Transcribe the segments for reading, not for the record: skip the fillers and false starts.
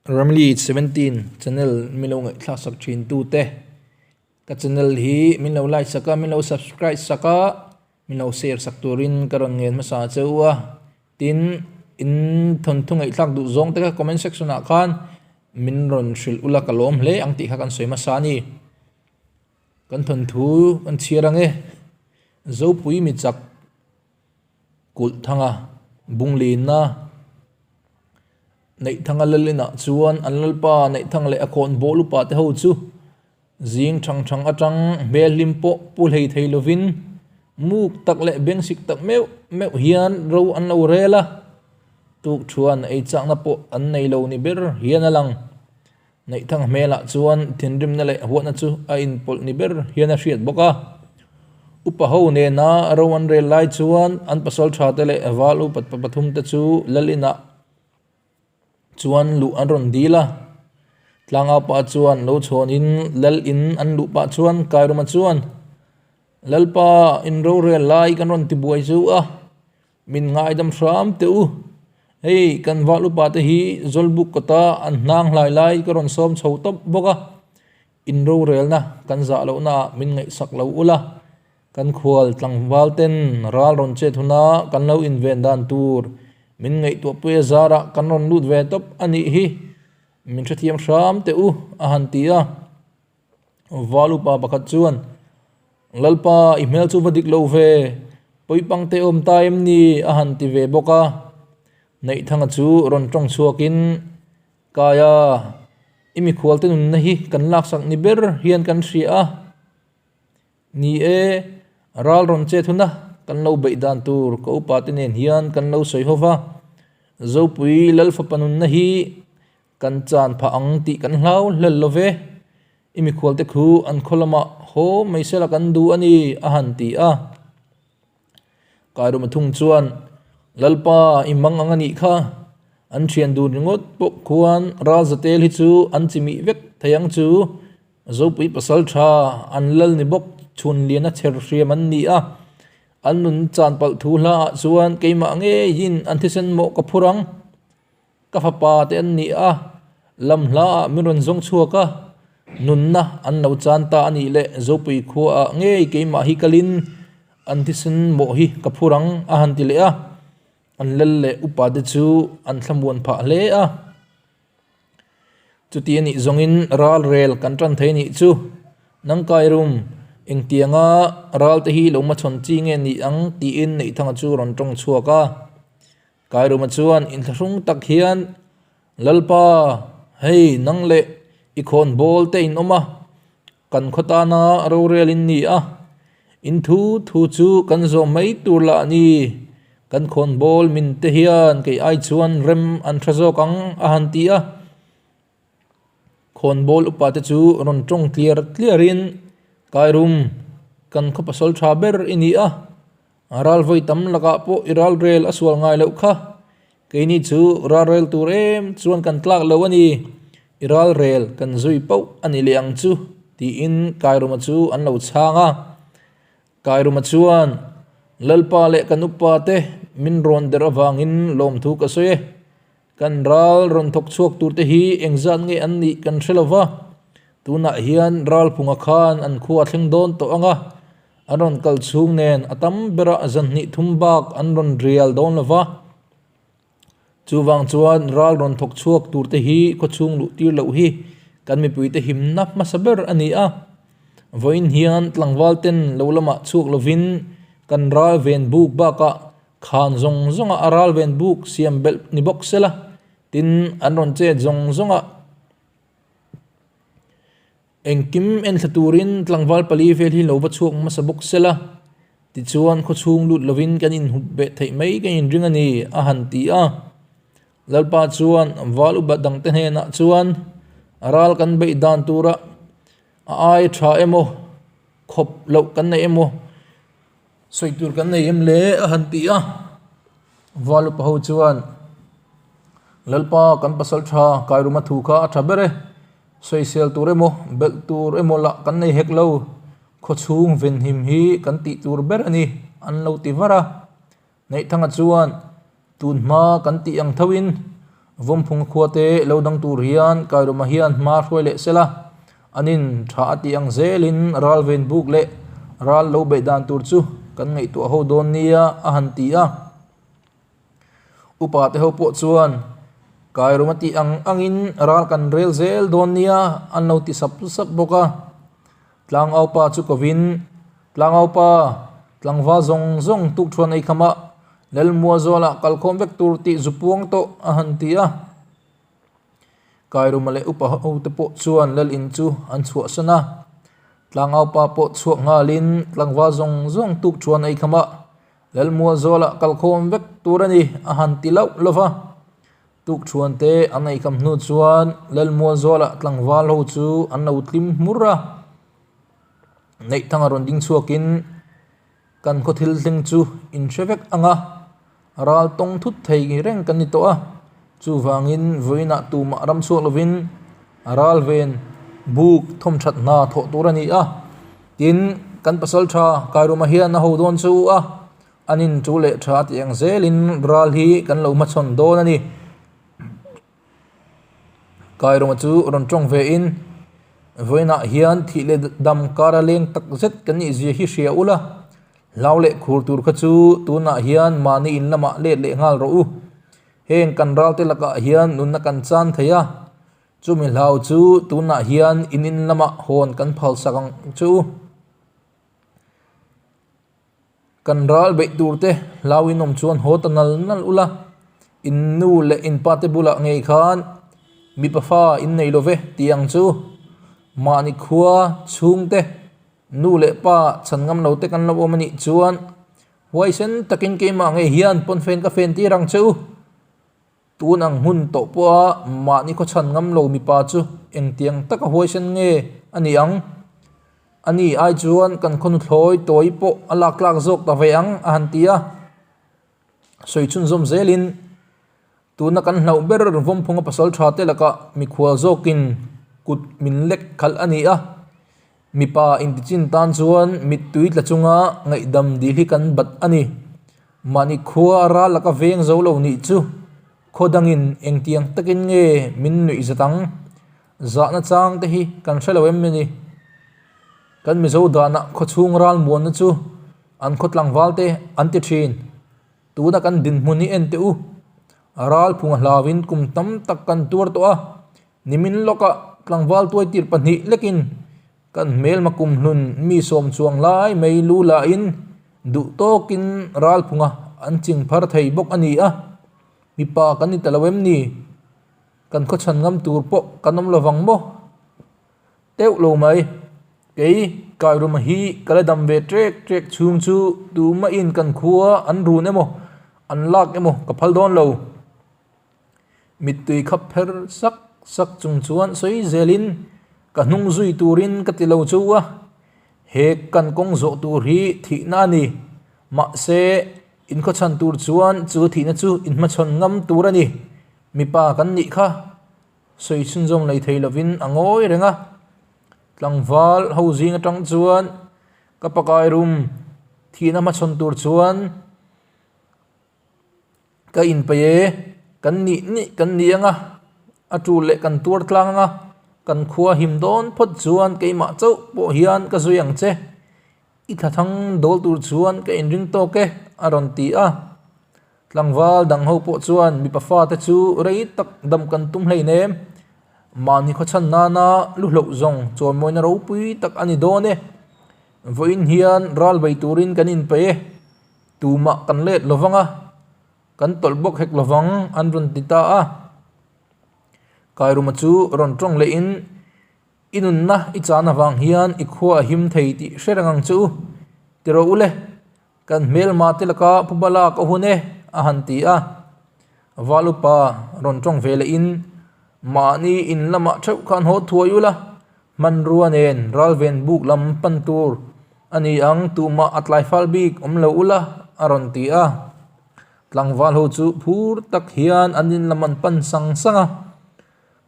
Ramli 17 channel min lo ngaihthlak sak thin tu te ka channel hi min lo like sak a min lo subscribe sak a min lo share sak turin ka rawn ngen hmasa che u a tin in thawnthu ngaihthlak duh zawng te kha comment section ah khan min rawn hrilh ula ka lawm hle ang tih kha kan sawi hmasa a ni kan thawnthu kan chhiar ang e Zopui mi chak. Kulh thanga bunglina Neihthanga Lalinah chuan an lalpa Neihthang leh a khawn bawl upa te ho chu zing thang thang atang hmel hlim pawh pu hlei thei lovin muk tak leh bengsik tak meuh meuh hian ro an lo rel a, tuk thuan ei chakna pawh an nei lo ni ber hian a lang. Neihthang hmelah chuan thinrimna leh huatna chu a inpawlh ni ber hian a hriat bawk a. Upa ho nena ro an rel lai chuan an pasal tha te leh val upa pathum te chu lal inah chuan luh an rawn dil a. Tlangau pa chuan lo chhawnin lal in an luh pah chuan Kairuma chuan, Lalpa, in rorel lai kan rawn tibuai chu a. Min ngaidam hram teh u. Hei kan val upa te hi Zawlbuk kawta an hnang hlai lai ka rawn sawm chho tawp bawk a. In rorelna kan zah lohna ah min ngaihsak lo ula. Kan khual tlangval ten ral rawn chet huna kan lo inven dan tur min ngaihtuahpui a zarah kan rawn lut ve tawp a nih hi. Min hrethiam hram teh u a han ti a. Val upa pakhat chuan. Lalpa, i hmel chu va dik lo ve, pawipang te awm ta em ni? a han ti ve bawk a. Neihthanga chu rawn tawng chhuakin, Kaia, i mikhual te nunna hi kan laksak ni ber hian kan hria a. Ni e, ral rawn chet huna kan lo beih dan tur ka upa te nen hian kan lo sawi ho va. Zopui Lalfapa nunna hi Kan chan phah ang tih kan hlau hlel lo ve, i mikhualte khu an khaw lamah haw mai sela kan duh a ni, a han ti a. Kairuma thung chuan, Lalpa, i mang ang a nih kha, an thian dun ringawt pawh khuan Ralzatel hi chu an chimih vek thei ang chu, Zopui pasal tha an lal ni bawk chhun liana chher hriam an ni a, an nun chan palh thu hlaah chuan keimah ngeiin an thisen mawh ka phur ang. Ka fapa te an ni a, lam hla ah min rawn zawng chhuak a, nunna an lo chan ta a nih leh Zopui khua ah ngei keimah hi kalin an thisen mawh hi ka phur ang a han ti leh a, an lal leh upa te chu an thlamuan phah hle a. Chuti a nih zawngin ral rel kan tan thei nih chu Nangkai rum engtianga ral te hi lo hmachhawn chi nge ni ang tiin Neihthanga chu rawn tawng chhuak a. Kairuma chuan inthlahrung tak hian, Lalpa, hei nang leh i khawn bawl te in awm a, kan khaw tana rorel in ni a, in thu thu chu kan zawm mai tur lah a ni, kan khawn bawl min te hian kei ai chuan rem an hre zawk ang a han ti a. Khawn bawl upa te chu rawn tawng tliar tliar in, Kairum, kan khaw pasal tha ber i ni a, A ral vawi tam lakah pawh i ral rel a sual ngai loh kha. Keini chu ral rel tur em chuan kan tlak lo a ni. I ral rel kan zui pauh a ni leh ang chu, tiin Kairuma chu an lo chhang a. Kairuma chuan, Lalpa leh kan upa te min rawn der avangin lawmthu ka sawi e. Kan ral rawn thawk chhuak tur te hi engzat nge an nih kan hre lo va, tunah hian Ralphunga khan an khua thleng dawn tawh ang a, an rawn kal chhung nen a tam berah zanhnih thum bak an rawn rial dawn lo va. Chuvang chuan ral rawn thawk chhuak tur te hi khawchhung luh tir loh hi kan mipuite himna hmasa ber a ni a. Vawiin hian tlangval ten lo lamah chhuak lovin kan ral ven buk bakah Khan zawng zawnga a ral ven buk siam belh ni bawk se la, tin an rawn chet zawng zawnga engkim enthla turin tlangval pali vel hi lo va chhuak hmasa bawk se la, tichuan khawchhung lut lovin kan inhup beh theih mai ka inring a ni a han ti a. Lalpa chuan val upa dangte hnenah chuan a ral kan beih dan tura a ai tha emaw khawp loh kan nei emaw Sawi tur kan nei em le a han ti a, Val upa ho chuan Lalpa kan pasal tha Kairuma thu kha a tha ber e, sawisel tur emaw belh tur emaw lah kan nei hek lo, khawchhung venhim hi kan tih tur ber a ni an lo ti var a. Neihthanga chuan tun hma kan tih ang tho in Vawmphunga khuate lo dang tur hian Kairuma hian hma hruai leh sela, anin tha a tih ang zelin ral ven buk leh ral lo beih dan tur chu kan ngaihtuah ho dawn nia a han ti a. Upa te ho pawh chuan Kairuma tih ang angin ral kan rel zel dawn nia an lo ti sap sap bawk a. Tlangaupa chu kovin, Tlangaupa, tlangval zawng zawng tukthuan ei khamah Lalmuazuala kalkhawm vek tur tih zu puang tawh a han ti a. Kairuma leh upa ho te pawh chuan Lal in chu an chhuahsan a. Tlangaupa pawh chhuak nghalin tlangval zawng zawng tukthuan ei khamah Lalmuazuala kalkhawm vek tur a ni a han ti lauh lauh va. Tukṭhuan te an ngaihkam hnu chuan Lalmualzawla tlangval ho chu an lo tlim hmur a, Neihthanga rawn ding chhuakin kan khaw thil thleng chu in hre vek ang a, ral tawng thut thei reng kan ni tawh a, chuvangin vawiinah tumah ram chhuak lovin ral ven buk thawmthat hna thawh tur a ni a, tin kan pasalṭha Kairuma hian a ho dawn chu a. An in chu leh tha tih ang zelin ral hi kan lo hmachhawn dawn a ni. Kairuma chu rawn tawng ve in, Vawiinah hian thih leh dam kara leng tak zet kan nih zia hi hria ula, hlau leh khur tur kha chu tunah hian mahni in lamah let leh nghal rawh u. Heng kan ral te lakah hian nunna kan chan thei a, chumi hlau chu tunah hian in in lamah hawn kan phalsak ang chu. Kan ral beih tur te hlau in awm chuan haw ta nal nal ula, in nu leh in pa te bulah ngei khan mipa fa in nei lo ve tih ang chu. Mahni khua chhung te nu leh pa chhan ngam lo te kan lo awm a nih chuan huaisen takin keimah ngei hian pawnfen ka fen tir ang che u. Tun ang hun tawh pawha mahni khawchhan ngam lo mipa chu engtiang taka huaisen nge a ni ang? A ni ai chuan kan khaw nuthlawi tawi pawh a lak tlak zawk ta ve ang a han ti a. Sawi chhunzawm zelin tuna kan hlauh ber Vawmphunga pasal tha te lakah mikhual zawkin kut min lek khalh a ni a. Mipa intichin tan chuan mittui tla chunga ngaihdam dil hi kan bat a ni. Mahni khua ral laka veng zo lo nih chu khaw dangin engtiang takin nge min nuih zat ang? Zahna chang te hi kan hre lo em ni? Kan Mizo danah khawchhung ral muanna chu an khaw tlangval te an ti thin. Tuna kan dinhmun hi en teh u. Ral phunga hlauin kum tam tak kan tuar tawh a. Nimin lawkah tlangval tuaitir pahnih lekin kan hmelma kumhlun mi sawm chuang lai mai lu lahin duh tawkin ralphunga an ching phar thei bawk a ni a, mipa kan ni ta lo em ni? Kan khawchhan ngam tur pawh kan awm lovang maw? Teuh lo mai. Kei Kairuma hi ka la dam ve trek trek chhung chu tumahin kan khua an run emaw an lak emaw ka phal dawn lo. Mittui khap pher sak sak chung chuan sawi zelin ka hnung zui turin ka ti lo chu a, he kan kawng zawh tur hi thihna a ni. Mahse, inkhawchhan tur chuan chu thihna chu inhmachhawn ngam tur a ni. Mipa kan nih kha sawi chhunzawm lei thei lovin a ngawi reng a. Tlangval ho zing atang chuan ka pakai rum thihna hmachhawn tur chuan Ka inpeih e, kan nih nih kan ni ang a, a tul leh kan tuar tlang ang a, kan khua him dawn phawt chuan keimah chauh pawh hian ka zui ang che, i thlathang dawl tur chuan ka inring tawk e, a rawn ti a. Tlangval dang ho pawh chuan mipa fate chu rei tak dam kan tum hleinem, mahni khawchhan nana lu hloh zawng chawnmawina ropui tak a ni dawn e, vawiin hian ral bei turin kan inpeih e. Tumah kan let lo vang a, kan tawlh bawk hek lo vang an rawn ti ta a. Kairuma chu rawn tawng lehin, I nunna i chan avang hian i khua a him thei tih hre reng ang che u. Ti rawh u le, kan hmelma te laka Pu Bala ka hun e, a han ti a. Valupa rawn tawng ve lehin, Mahni in lamah theuh khan haw thuai ula, Hmanrua nen ralven buk lam pan tur a ni ang tumah a tlai fal bik awm lo ula a rawn ti a. Tlangval ho chu phur tak hian an in lam an pan sang sang a.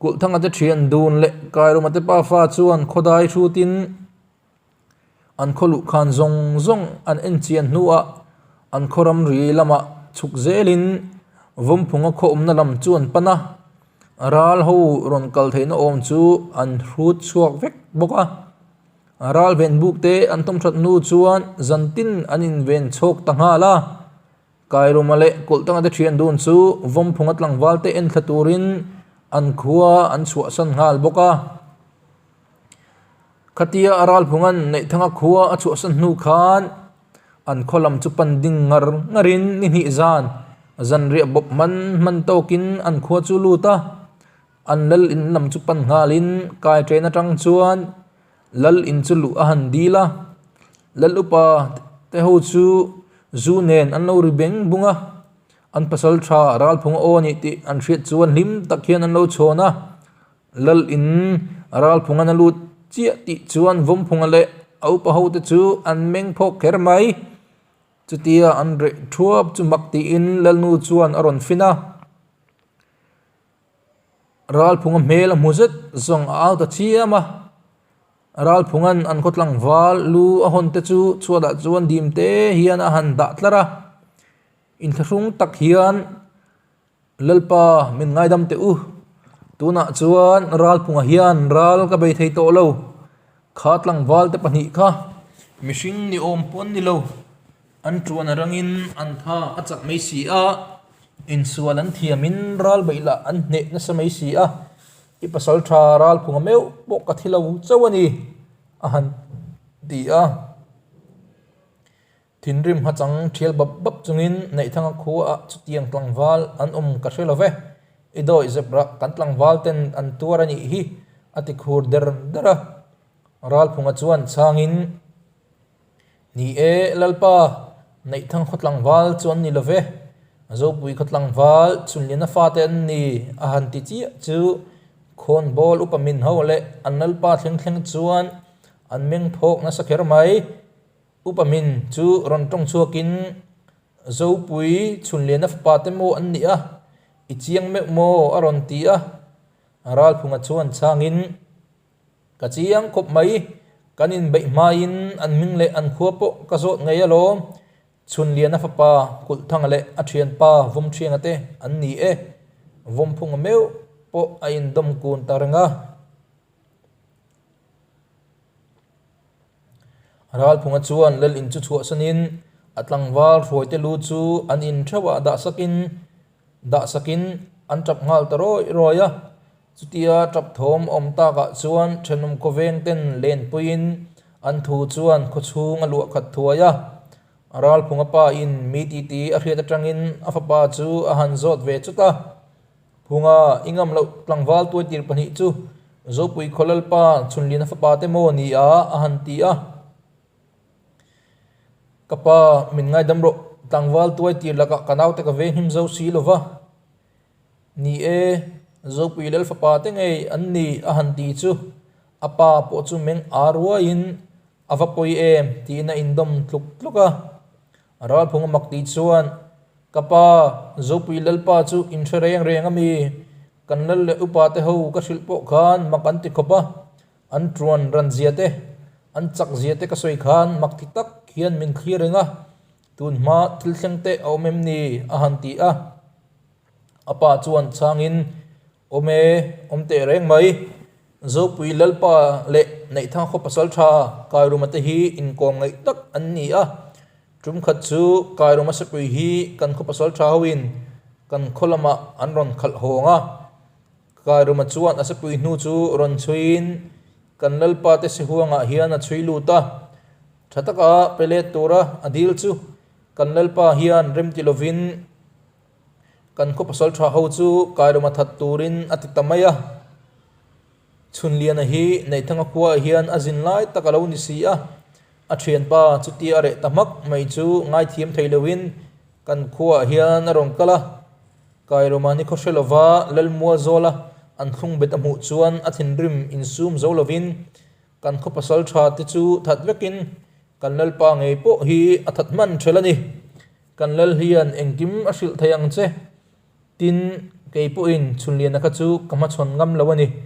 Kulhthanga te thian dun leh Kairuma te pafa chuan khawdai hrutin an khaw luhkhan zawng zawng an en chian hnuah an khaw ramri lamah chhuk zelin Vawmphunga khaw awmna lam chu an pan a. Ral ho rawn kal theihna awm chu an hrut chhuak vek bawk a. Ral ven buk te an thawm that hnu chuan zan tin an inven chhawk ta nghal a. Kairuma leh Kulhtanga te thian dun chu Vawmphunga tlangval te enthla turin an khua an chhuahsan nghal bawk a. Khatia a Ralphunga'n Neihthanga khua a chhuahsan hnu khan an khaw lam chu pan ding ngar ngarin ni hnih zan zanriah bawp hman hman tawkin an khua chu lut a, an lal in lam chu pan nghalin kai ṭen aṭang chuan lal in chu luh a han dil a, lal upa te ho chu zu nen an lo ri beng bung a, an pasal ṭha Ralphunga aw a nih tih an hriat chuan hlim tak hian an lo chhawn a. Lal in Ralphunga na lut chiah tih chuan Vawmphunga leh a upa ho te chu an meng phawk kher mai. Chutia an reh thuap chu mak tiin Lalnu chuan a rawn fin a. Ralphunga hmel a hmu zet zawng a au ta chiam a. Ralphunga'n an khaw tlangval lu a hawn te chu chhuatah chuan dim te hian a han dah tlar a. Inthlahrung tak hian. Lalpa, min ngaidam teh u. Tunah chuan Ralphunga hian ral ka bei thei tawh lo. Kha tlangval te pahnih kha mihring ni awm pawh an ni lo. An tuan a rangin an tha a chak mai si a, insual an thiamin ral beih lah an hneh nasa mai si a. I pasal tha Ralphunga meuh pawh ka thi lo chauh a ni, a han ti a. Thinrim hmachang thial bap bap chungin Neihthanga khuaah chutiang tlangval an awm ka hre lo ve, i dawi zep rak kan tlangval ten an tuar a nih hi a ti khur der der a. Ralphunga chuan chhangin, Ni e, Lalpa, Neihthang khaw tlangval chu an ni lo ve, Zopui khaw tlangval Chhunliana fate an ni a han ti chiah chu Khawnbawl upa min ho leh an Lalpa thleng thleng chuan an meng phawk nasa kher mai. Upa min chu rawn tawng chhuakin Zopui Chhunliana fapa te maw an nih a, i chiang meuh maw a rawn ti a. Ralphunga chuan chhangin, Ka chiang khawp mai, kan inbeih hmain an hming leh an khua pawh ka zawt ngei alawm, Chhunliana fapa Kulhthanga leh a thianpa Vawmthianga te an ni e, Vawmphunga meuh pawh a indawm kun ta reng a. Ralphunga chuan lal in chu chhuahsanin a tlangval hruaite lu chu an in theuhah dahsakin dahsakin an tap nghal ta rawi rawi a. Chutia tap thawm awm takah chuan thenawm khawveng ten lenpuiin an thu chuan khawchhung a luah khat thuai a. Ralphunga pa in mi titi a hriat atangin a fapa chu a han zawt ve chut a. Phunga i ngam loh tlangval tuaitir pahnih chu Zopui khaw Lalpa Chhunliana fapa te maw ni a a han ti a. Ka pa min ngaidam rawh, tlangval tuaitir lakah ka naute ka ve hnim zo si lo va. Ni e, Zopui Lal fapa te ngei an ni a han ti chu a pa pawh chu meng â ruaiin a va pawi em tiin a indawm tluk tluk a. Ralphunga mak tih chuan, Ka pa, Zopui Lalpa chu in hre reng reng a mi? Kan lal leh upa te ho ka hrilh pawh khan mak an ti khawp a, an tuan ran zia te, an chak zia te ka sawi khan mak ti tak hian min thlir reng a, tun hma thil thleng te a awm em ni? a han ti a. A pa chuan chhangin, Awm e, awm teh reng mai. Zopui Lalpa leh Neihthang khaw pasal tha Kairuma te hi inkawm ngaih tak an ni a. Tum khat chu Kairuma sepui hi kan khaw pasal tha hoin kan khaw lamah an rawn khalh hawng a. Kairuma chuan a sepui hnu chu rawn chhuiin kan Lalpa te sihuangah hian a chhui lut a. Tha taka pe let tura a dil chu kan Lalpa hian remti lovin Kan khaw pasal tha ho chu Kairuma that turin a ti ta mai a. Chhunliana hi Neihthanga khuaah hian a zin lai tak a lo ni si a. A thianpa chutia a reh ta hmak mai chu ngaithiam thei loin kan khuaah hian a rawn kal a. Kairuma ni khaw hre lova Lalmua zawla an thlung bet a hmuh chuan a thinrim insum zo lovin kan khaw pasal tha te chu that vekin kan Lalpa ngei pawh hi a that hman thelh a ni. Kan lal hian engkim a hrilh thei ang che, tin kei pawhin Chhunliana kha chu ka hmachhawn ngam lo a ni.